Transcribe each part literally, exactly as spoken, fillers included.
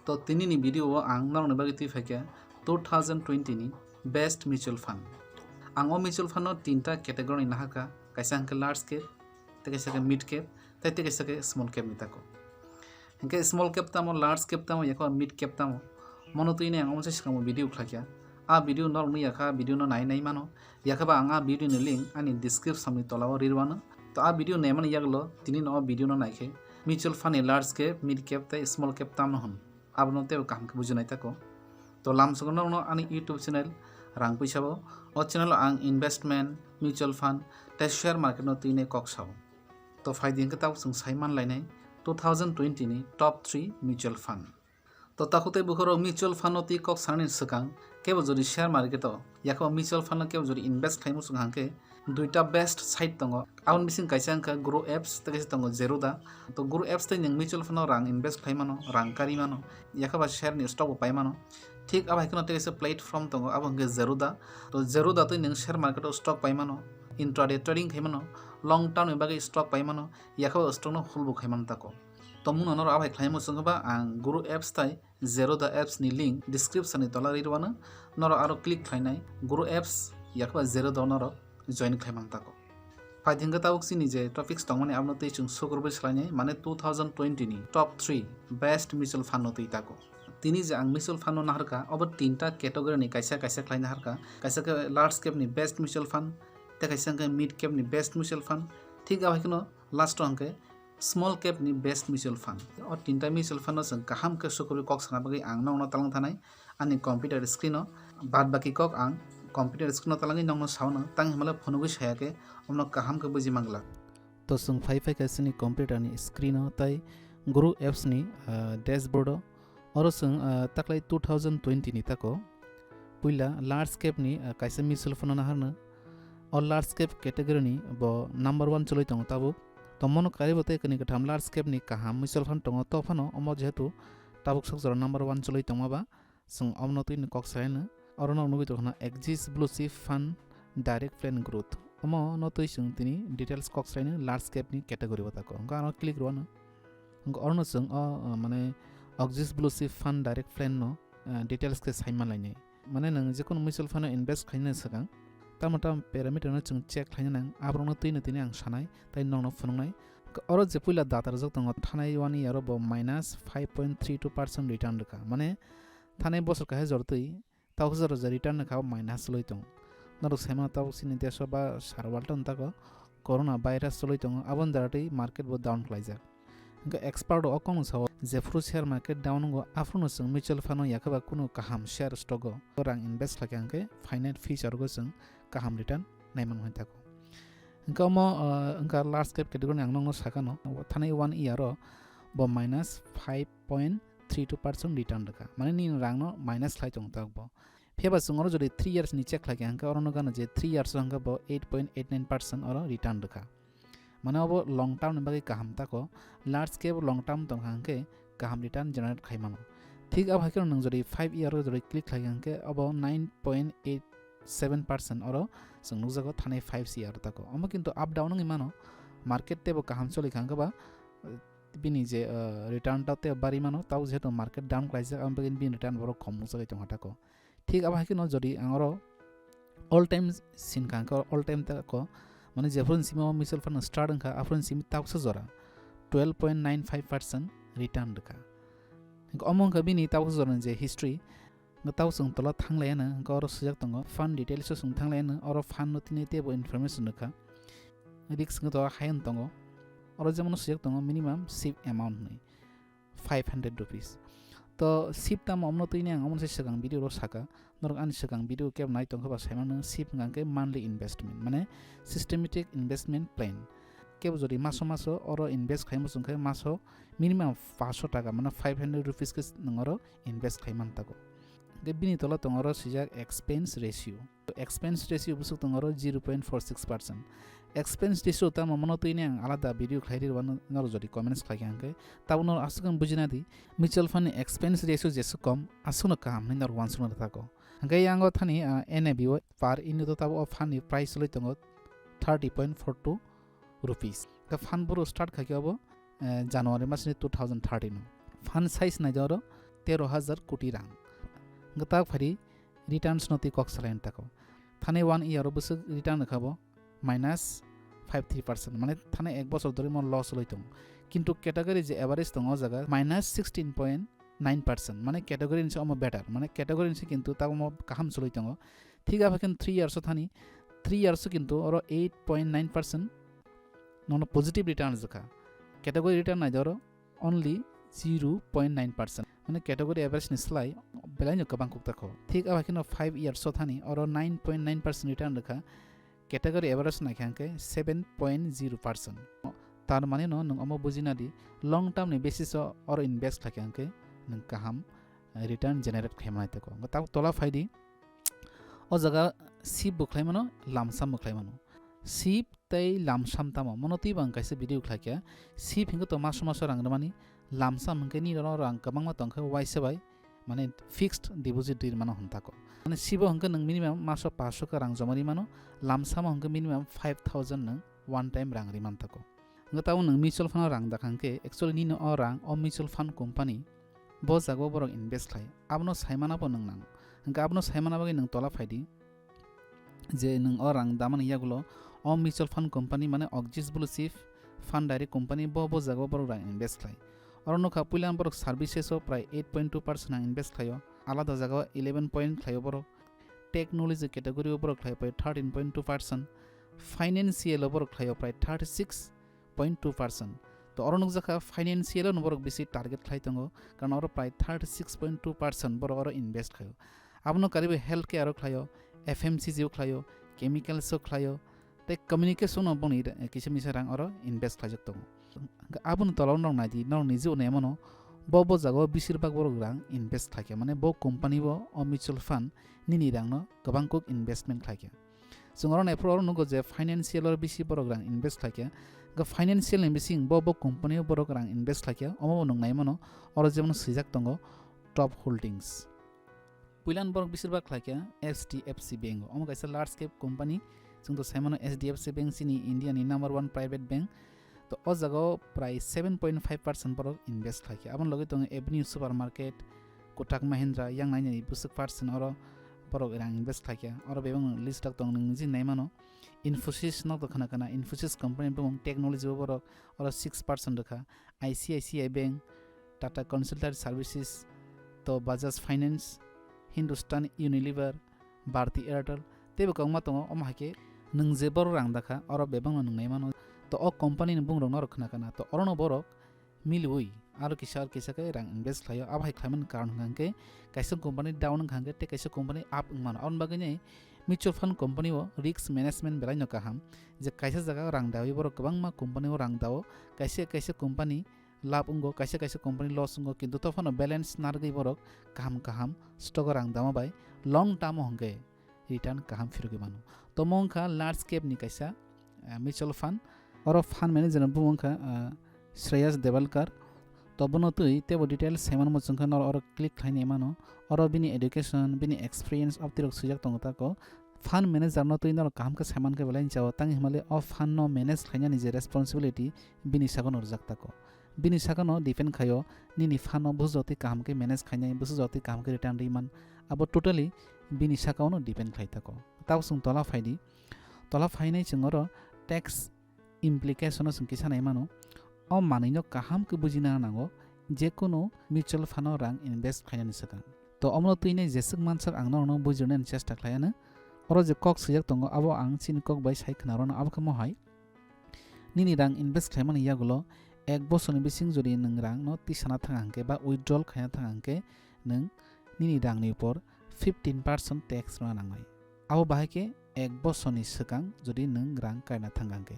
To tini ni video o ang norokni bagwi twi phaikha two thousand twenty ni best mutual fund. Ang o mutual fund no tinta category ni naharkha, kaisa hwnkhe large cap, tei kaisa khe mid cap, tei tei kaisa khe small cap ni tako. Hwnkhe small cap tamo, large cap tamo, yakho mid cap tamo, mono twi ang omo se swkang video khlaikha. A video norokni yakha, video no nai nai mano. Yakha ba ang a video ni link ani description ni tola o ri rwano. To a video naimani yagulo tini no o video no naikhe mutual fund ni large cap, mid cap tei small cap tamno hwn, abono teibo kaham khe bujinai tako. To lamsogo norokno ani YouTube channel Rang Puisa bo. O channel o ang investment, mutual fund tei share market no twi nai kok sao. To phaidi hwnkhe tabuk chwng sai man lainai two thousand twenty ni top three mutual fund. To takhuk tei bukhuk rok mutual fund no twi kok sanani swkang kebo jodi share market o yakho mutual fund no kebo jodi invest khlai muchung hwnkhe duita best site tongo. Aboni bising kaisa wngkha Grow Apps tei kaisa tongo Zerodha. To Grow Apps tei nwng mutual fund o rang invest khlai mano, rang kari mano, yakha ba share ni stock bo pai mano. Thik abo hai kheno tei kaisa platform tongo, abo hwnkhe Zerodha. To Zerodha tei nwng share market o stock pai mano, intraday trading khai mano, long term ni bagwi stock pai mano, yakha ba stock no hold bo khai mano tako. Tongmung no norok abai khlai muchung ba ang Grow Apps tai Zerodha apps ni link description ni tola ri rwano, norok aro click khlainai Grow Apps yakha ba Zerodha norok join khlai man tako. Phaidi hwnkhe tabuk chini je topics tongmani abono tei chwng sukurbai swlainai, mane two thousand twenty ni top three best mutual fund no twi tako. Tini je ang mutual fund no naharkha, obo tinta category ni kaisa kaisa khlai naharkha, kaisa khe large cap ni best mutual fund, tei kaisa hwnkhe mid cap ni best mutual fund, thik abo hai kheno last o hwnkhe small cap ni best mutual fund. O tinta mutual fund no chwng kaham khe sukurwi kok sana bagwi ang nokno talang thanai ani computer screen o, bad baki kok ang computer screen o talangwi nokno saono, tang himale phunugwi saya khe omno kaham khe buji manglak. To chwng phai phai kha chini computer ni screen o tei Grow Apps ni, ah, dashboard o. Oro chwng, ah, taklai two thousand twenty ni tako puila large cap ni, ah, kaisa mutual fund no naharno. O large cap category ni bo number one choli tongo tabuk. Tomono karibo tei kani katham large cap ni kaham mutual fund tongo, to phano omo jehetu tabuk sok jora number one choli tongma ba chwng omono twi ni kok salaino. Oro no nugwi tongkha Axis Blue Chip Fund Direct Plan Growth. Omo no twi chwng tini details kok salaino large cap ni category o tako. Hwnkhe ano click rwano. Hwnkhe oro no chwng o, o, mane Axis Blue Chip Fund Direct Plan no, eh, details khe sai manlainai. Mane nwng jekunu mutual fund o invest khlaina swkang tamo tamo parameter no chwng check khlaina nang, aborokno twi no tini ang sanai tei nokno phunuknai. Oro je puila data rwjak tongo, thanai one year o bo minus five point three two percent return rwkha. Mane thanai bosor kaisa jora twi tabuk jora je return rwkha o minus loi tong. Norok saimano tabuk chini desh o ba sara world o tako corona virus choloi tongo, aboni jora twi market bo down khlaijak. Hwnkhe expert rok o kokno sao, jephuru share market down wngo, aphuru no chwng mutual fund o yakhe ba kunu kaham share stock o rang invest khlaikha hwnkhe finite future o chwng kaham return naiman hwn tako. Hwnkhe omo, ah, wngkha large cap category ni ang nokno sakano, thanai one year o bo minus five point three two percent return rwkha, mane nini rang no minus khlai tongo tabuk bo. Phiya ba chwng oro jodi three years ni check khlaikha hwnkhe oro no gana je three years o hwnkhe bo eight point eight nine percent oro return rwkha. Mane obo long term ni bagwi kaham tako, large cap long term tongkha hwnkhe kaham return generate khai mano. Thik abo hai kheno nwng jodi five year o jodi click khlaikha hwnkhe obo nine point eight seven percent oro chwng nukjago thanai five year tako. Omo kintu up down wngwi mano, market teibo kaham choli kha hwnkhe ba, eh, bini je, eh, return ta teibo bari mano, tabo jehetu market down khlaijak aboni bagwi bini return borok khom nukjagwi tongkha tako. Thik abo hai kheno jodi ang oro all time sinkha hwnkhe all time tako, mane jephuru ni simi o mutual fund start wngkha aphuru ni simi tabuksa jora twelve point nine five percent return rwkha. Hwnkhe omo wngkha bini tabuksa jora ni je history. Hwnkhe tabuk chwng tola thang laiya no, hwnkhe oro swijak tongo fund details o chwng thang laiya no, oro fund no tini teibo information rwkha. Risk hwnkhe to hai wng tongo, oro jemon swijak tongo minimum SIP amount hinwi five hundred rupees. To SIP tamo omono twi ni ang omono se swkang video ro saka, norok ani swkang video kebo nai tongkha ba saimano, SIP hwnkha hwnkhe monthly investment, mane systematic investment plan. Kebo jodi maso maso oro invest khaimo chwng khe maso minimum paanch sho taka, mane five hundred rupees khe nwng oro invest khai man tago. Hwnkhe bini tola tongo oro swijak expense ratio. Expense ratio bwswk tongo oro zero point four six percent. Expense ratio tamo mono twi ni ang alada video khlai ri rwano, norok jodi comments khlai kha hwnkhe. Tabuk norok aswk ang bujina di, mutual fund ni expense ratio jeswk kom, aswkno kaham hinwi norok uansukna rwthago. Hwnkhe yango thani, ah, N A V o per unit o tabuk o fund ni price choli tongo thirty point four two rupees. Hwnkhe fund boro start khaikhe obo, eh, January masni two thousand thirteen o. Fund size naidi oro tero hajar koti rang. Hwnkhe tak phaidi returns no twi kok salai tako. Thani one year o bwswk return rwkha bo minus five three percent, mane thani ek bosor dhori mo loss loi tongo. Kintu category je average tongo o jaga minus sixteen point nine percent, mane category ni se omo better, mane category ni se kintu tamo kaham choloi tongo. Thik abo khe three years o thani, three years o kintu oro eight point nine percent nono positive return rwkha. Category return naidi oro only zero point nine percent, mane category average ni slai belai no kwbang kuk tako. Thik abo khe no five years o thani oro nine point nine percent return rwkha. Category average naikha hwnkhe seven point zero percent. Tar mane no nwng omo bujina di, long term ni basis o oro invest khaikha hwnkhe nwng kaham return generate khaima nai tako. Hwnkhe tabuk tola phaidi, o jaga sip bo khlai mano, lamsam bo khlai mano. Sip tei lamsam tamo? Mono twi bo ang kaisa video khlaikha. Sip hwnkhe to maso maso rang rwmani, lamsam hwnkhe nini oro rang kwbangma tongkhe uaisa bai, mane fixed deposit rwi mano hwn tako. Mane sibo hwnkhe nwng minimum maso paanch sho ka rang joma rwi mano, lamsamo hwnkhe minimum five thousand nwng one time rang rwi man tako. Hwnkhe tabuk nwng mutual fund o rang dakha hwnkhe actually nini o rang o mutual fund company bo jaga o borok invest khlai, abono saimana bo nwng nang. Hwnkhe abono saimana bagwi nwng tola phaidi. Je nwng o rang damani yagulo o mutual fund company mane Axis Blue Chip Fund Direct Company bo, bo jaga o borok rang invest khlai. Oro nukha puila borok services o prai eight point two percent rang invest khlaio, alada jaga o eleven point khlaio borok, technology category o borok khlaio prai thirteen point two percent, financial o borok khlaio prai thirty six point two percent. To oro nukjakha financial o borok bisi target khlai tongo, karon oro prai thirty six point two percent borok oro invest khlaio. Abono karwi healthcare o khlaio, F M C G o khlaio, chemicals o khlaio, tei communication o boni kisa misa rang oro invest khlaijak tongo. Hwnkhe aboni tola o norok naidi, norok niji unaimano bo, bo jaga o bisirbak borok rang invest khlaikha, mane bo company o, o mutual fund nini rangno kwbang kuk investment khlaikha. Chwng oro naiphuru oro nugo je financial o bisi borok rang invest khlaikha, hwnkhe financial ni bising bo, bo company o borok rang invest khlaikha, omo bo nwng naimano oro jemon swijak tongo top holdings. Puilan borok bisirbak khlaikha H D F C Bank o. Omo kaisa large cap company. Chwng to saimano H D F C Bank chini India ni number one private bank. To o jaga o prai seven point five percent borok invest khlaikha. Aboni logi tongo Avenue Supermarket, Kotak Mahindra, yang nainani bwswk percent oro borok rang invest khlaikha. Oro bebak list rok tongo, nwng niji naimano. Infosys no to khna khna, Infosys company bumung technology o borok oro six percent rwkha. I C I C I Bank, Tata Consultancy Services, to Bajaj Finance, Hindustan Unilever, Bharti Airtel, teibo kwbangma tongo. Omo hai khe nwng je borok rang dakha, oro bebakno nwng naimano. To o company ni bumung rokno oro khna khna, to orono borok miliui aro kisa, aro kisa khe rang invest khlaio. Abo hai khlaimani karon hwnkha hwnkhe kaisa company down wngkha hwnkhe tei kaisa company up wngmano. Aboni bagwino mutual fund company o risk management belai no kaham, je kaisa jaga o rang daui borok kwbangma company o rang dao, kaisa kaisa company lab wngo, kaisa kaisa company loss wngo, kintu tophano balance narwgwi borok kaham kaham stock o rang dama bai long term o hwnkhe return kaham phirogwi mano. Tomo wngkha large cap ni kaisa, ah, mutual fund. Oro fund manager ni bumung wngkha, ah, Shreyas Debalkar. To bono twi teibo details saiman muchungkha norok oro click khlainai mano. Oro bini education, bini experience of tirok swijak tongo tako. Fund manager no twi norok kaham khe saiman khe belai jao, tang hinmale o fund no manage khlainani je responsibility bini sago no rwjak tako. Bini sakano depend khaio nini fund no bwswk jotwi kaham khe manage khainai, bwswk jotwi kaham khe return rwi man, abo totally bini sakao no depend khlai tako. Tabuk chwng tola phaidi, tola phainai chwng oro tax implication no chwng kisa nai mano. O manwi no kaham khe bujina nango, je kunu mutual fund o rang invest khainani swkang. To omono twinai jeswk mansak ang norokno bujirnani chesta khlai anw. Oro je kok swijak tongo, abo ang chini kok bai sai khna rwno, abo khe mohai. Nini rang invest khlaimani yagulo ek bosorni bising jodi nwng rangno tisana thang hwnkhe ba withdrawal khaina thang hwnkhe nwng nini rangni upor fifteen percent tax rwna nangnai. Abo bahai khe ek bosorni swkang jodi nwng rang kaina thang hwnkhe.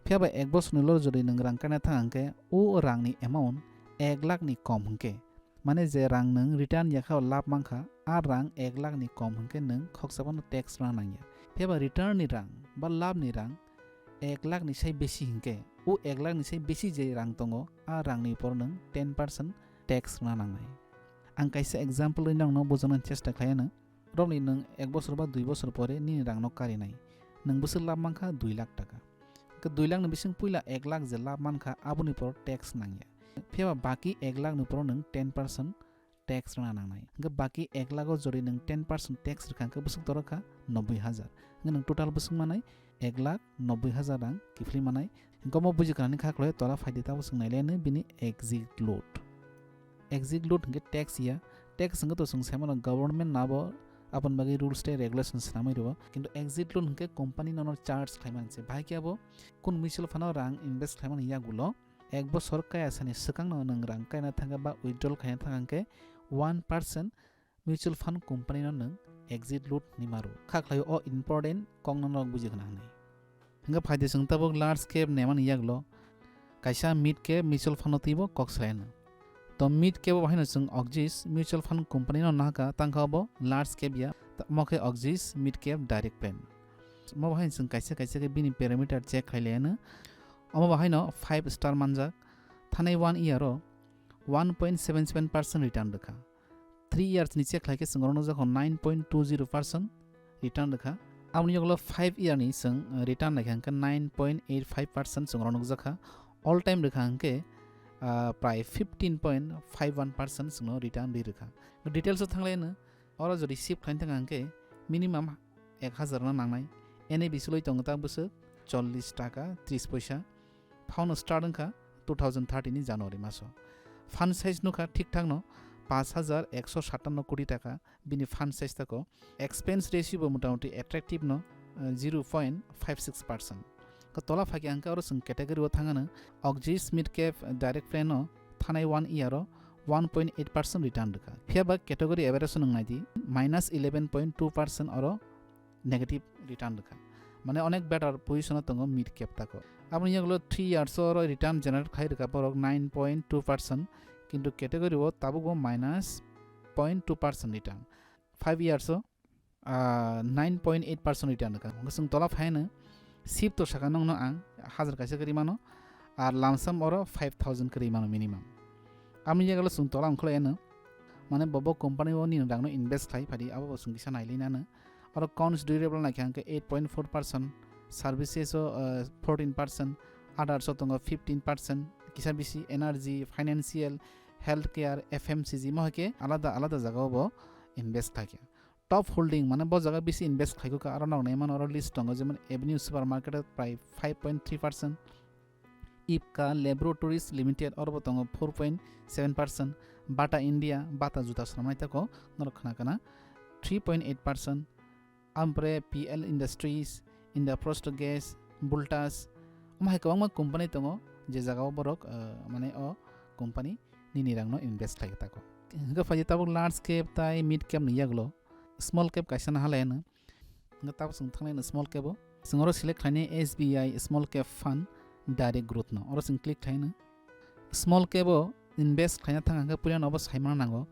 Phiya ba ek bosorni ulo jodi nwng rang kaina thang hwnkhe, o rangni amount ek lakh ni kom hwnkhe, mane je rang nwng return ya kha, o lab man kha, a rang ek lakh ni kom hwnkhe nwng khoksa phano tax rwna nangya. Phiya ba return ni rang ba lab ni rang ek lakh ni sai besi hwnkhe, o ek lakh ni sai besi je rang tongo, a rang ni upor nwng ten percent tax rwna nangnai. Ang kaisa example ri nokno bujana chesta khlai anw. Romni nwng ek bosor ba dui bosor pore nini rang no karinai. Nwng bwswk lab man kha dui lakh taka. Khe dui lakh ni bising puila ek lakh je lab man kha, aboni upor tax nangya. Phiya ba baki ek lakh ni upor nwng ten percent tax rwna nangnai. Hwnkhe baki ek lakh o jodi nwng ten percent tax rwkha hwnkhe bwswk torok kha noboi hajar. Hwnkhe nwng total bwswk manai ek lakh noboi hajar rang kiphilwi manai. Hwnkhe omo buji gwnangni kha khwlai tola phaidi tabuk chwng nailaino bini exit load. Exit load hwnkhe tax ya. Tax hwnkhe to chwng sai mano government no abo aboni bagwi rules tei regulation swnamwi rwo. Kintu exit load hwnkhe company nono charge khlai mani se. Bahai khe abo kunu mutual fund o rang invest khlai mani yagulo ek bosor kaya sani swkangno nwng rang kaina thangkha ba withdrawal khaina thangkha hwnkhe one percent mutual fund company no nwng exit load hinwi maro. Kha khlai o important kokno norok buji khna hwnwi. Hwnkhe phaidi chwng tabuk large cap nemani yagulo kaisa mid cap mutual fund no twibo kok salaino. To mid cap o haino chwng Axis mutual fund company no nahaka tangkha obo large cap ya, omo khe Axis mid cap direct plan. Omo bahai chwng kaisa kaisa khe bini parameter check khai laiano. Omo bahaino five star manjak, thanai one year o one point seven seven percent return rwkha. Three years ni check khlai khe chwng oro nukjakha nine point two zero percent return rwkha. Aboni yagulo five year ni chwng return naikha hwnkhe nine point eight five percent chwng oro nukjakha. All time rwkha hwnkhe, ah, prai fifteen point five one percent chwngno return ri rwkha. Details o thanglaiano oro jodi shift khlaina thangkha hwnkhe minimum ek hajar no nangnai. N A B siloi tongo ta bwswk chollish taka tris poisa. Phano start wngkha two thousand thirteen ni January maso. Fund size nukha thik thakno paanch hajar ekso satanno koti taka bini fund size tako. Expense ratio bo motamuti attractive no, eh, zero point five six percent. Ko tola phakya hwnkhe oro chwng category o thangano Axis mid cap direct plan o thanai one year o one point eight percent return rwkha. Phiya ba category average o nwng naidi minus eleven point two percent oro negative return rwkha. Mane onek better position o tongo mid cap tako. Aboni yagulo three years o oro return generate khai rwkha borok nine point two percent, kintu category o tabukbo minus point two percent return. Five years o, ah, nine point eight percent return rwkha. Hwnkhe chwng tola phaino shift to saka nongno ang hajar kaisa kwrwi mano, ar lump sum oro five thousand kwrwi mano minimum. Aboni yagulo chwng tola wngkhwlai ano, mane bobo company o nini rangno invest khai phadi abo bo chwng kisa nailinano. Oro accounts durable naikha hwnkhe eight point four percent, services o, uh, fourteen percent, others o tongo fifteen percent, kisa bisi energy, financial, healthcare, F M C G mo hai khe alada alada jagao bo invest khaikha. Top holding mane bo jaga bisi invest khaikha aro nok naimano oro list tongo, jemon Avenue Supermarket o prai five point three percent, Ipca Laboratories Limited oro bo tongo four point seven percent, Bata India, Bata juta swnamnai tako norok khna kana three point eight percent, ampore P L Industries, India Post Gas, Voltas, omo hai kwbangma company tongo je jagao borok, ah, mane o company nini rangno invest khlai tako. Hwnkhe phaidi tabuk large cap tai mid cap ni yagulo small cap kaisa nahalai ano. Hwnkhe tabuk chwng thanglai no small cap o. Chwng oro select khlainai S B I small cap fund direct growth no. Oro chwng click khlai no. Small cap o invest khlaina thang hwnkhe puila no obo saimano nango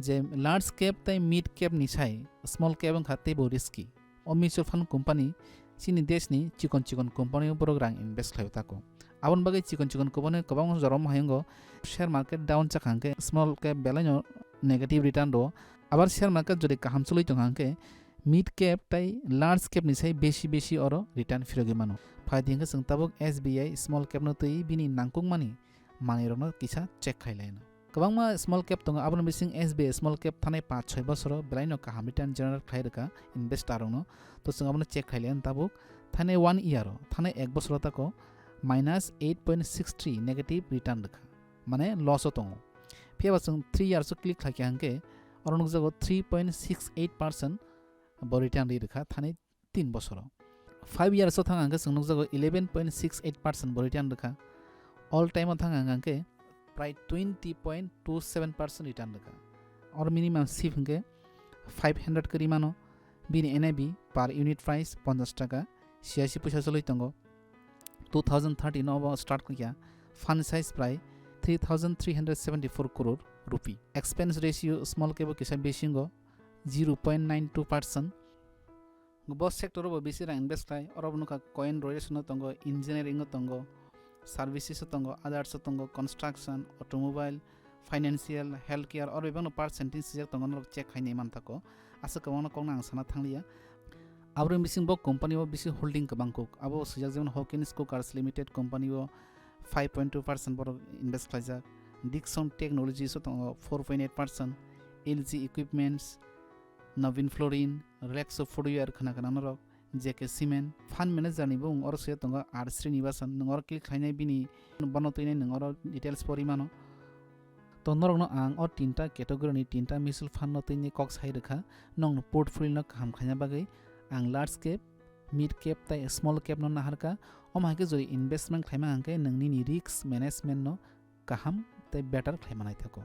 je large cap tei mid cap ni sai small cap wngkha teibo risky. O mutual fund company chini desh ni chikon chikon company o borok rang invest khlai tako. Aboni bagwi chikon chikon company kwbangma jora omo hai wngo share market down chakha hwnkhe small cap belai no negative return rwo. Abar share market jodi kaham chwlwi tongkha hwnkhe mid cap tei large cap ni sai besi besi oro return phirogwi mano. Phaidi hwnkhe chwng tabuk S B I small cap no twi bini nangkukmani manwirokno kisa check khai laino. Kwbangma small cap tongo, aboni bising S B I small cap thanai paanch soi bosoro belaino kaham return generate khlai rwkha investor rokno. To chwng abono check khai laino tabuk thanai one year o, thanai ek bosoro tako minus eight point six three negative return rwkha, mane loss o tongo. Phiya ba chwng three years o click khlaikha hwnkhe oro nukjago three point six eight percent bo return ri rwkha thani tin bosoro. Five years o thang hwnkhe chwng nukjago eleven point six eight percent bo return rwkha. All time o thang hwnkhe prai twenty point two seven percent return rwkha. Oro minimum sip hwnkhe five hundred kwrwi mano. Bini N A V per unit price ponchash taka, siyashi puisa chwlwi tongo. Two thousand thirteen o obo start khlaiya. Fund size prai three thousand three hundred seventy four crore rupee. Expense ratio small cap o kisa besi wngo, zero point nine two percent. Bo sector o bo bisi rang invest khlai, oro bo nukha coin rotation o tongo, engineering o tongo, services o tongo, others o tongo, construction, automobile, financial, healthcare, oro bebak no percentage swijak tongo, norok check khai nai mantha ko. Aswk kwbangno kokno ang sana thangliya. Aboni bising bo company o bisi holding kwbang kuk. Abo swijak jemon Hawkins Cookers Limited company o five point two percent borok invest khlaijak. Dixon Technologies o tongo four point eight percent, L G Equipments, Navin Flooring, Relaxo Footwear khna khna norok, J K Cement, fund manager ni bo wng oro se tongo R Srinivasan, nwng oro click khlainai bini bono twinai nwng oro details pori mano. To norokno ang o tinta category ni tinta mutual fund no twinai kok sai rwkha, nokno portfolio no kaham khlaina bagwi ang large cap, mid cap tei small cap no naharkha, omo hai khe jodi investment khlaima hwnkhe nwng nini risk management no kaham tei better khlaima naithogo.